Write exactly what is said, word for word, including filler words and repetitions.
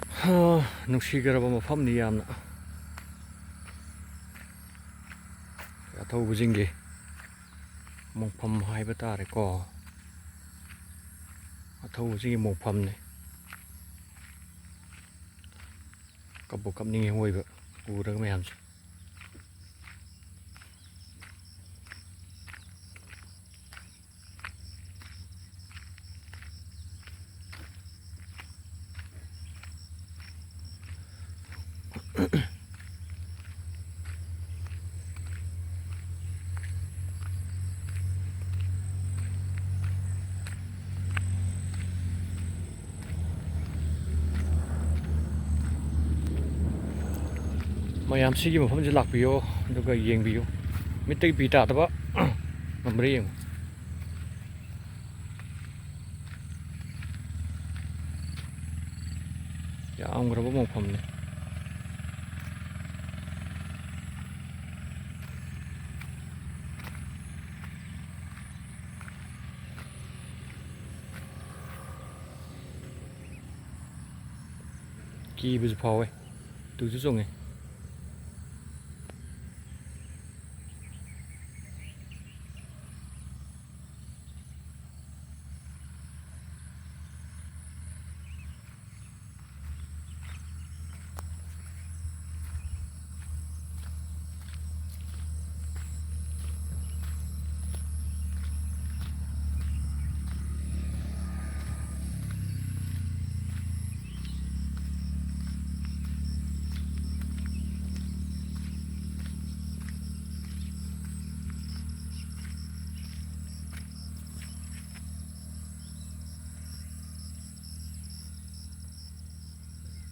ꯍꯥ, ꯅꯨꯡꯁꯤꯈ꯭ꯔꯕ ꯃꯐꯝꯅꯤ ꯌꯥꯝꯅ꯫ ꯑꯊꯧꯕꯁꯤꯡꯒꯤ ꯃꯣꯡꯐꯝ ꯍꯥꯏꯕ ꯇꯥꯔꯦꯀꯣ꯫ ꯑꯊꯧꯕꯁꯤꯡꯒꯤ ꯃꯣꯡꯐꯝꯅꯤ꯫ ꯀꯞꯄꯨ ꯀꯞꯅꯤꯡꯉꯤ ꯑꯋꯣꯏꯕ ꯎꯔꯒ ꯃꯌꯥꯝꯁꯦ꯫ ꯃꯌꯥꯝ ꯁꯤꯒꯤ ꯃꯐꯝꯁꯦ ꯂꯥꯛꯄꯤꯌꯣ, ꯑꯗꯨꯒ ꯌꯦꯡꯕꯤꯌꯨ꯫ ꯃꯤꯠꯇꯒꯤ ꯄꯤ ꯇꯥꯗꯕ ꯉꯝꯕ꯭ꯔꯥ ꯌꯦꯡꯉꯨ꯫ ꯌꯥꯝꯈ꯭ꯔꯕ ꯃꯐꯝꯅꯤ꯫ ꯀꯤꯕꯁꯨ ꯐꯥꯎꯋꯦ꯫ ꯇꯨꯁꯨ ꯆꯣꯡꯉꯦ꯫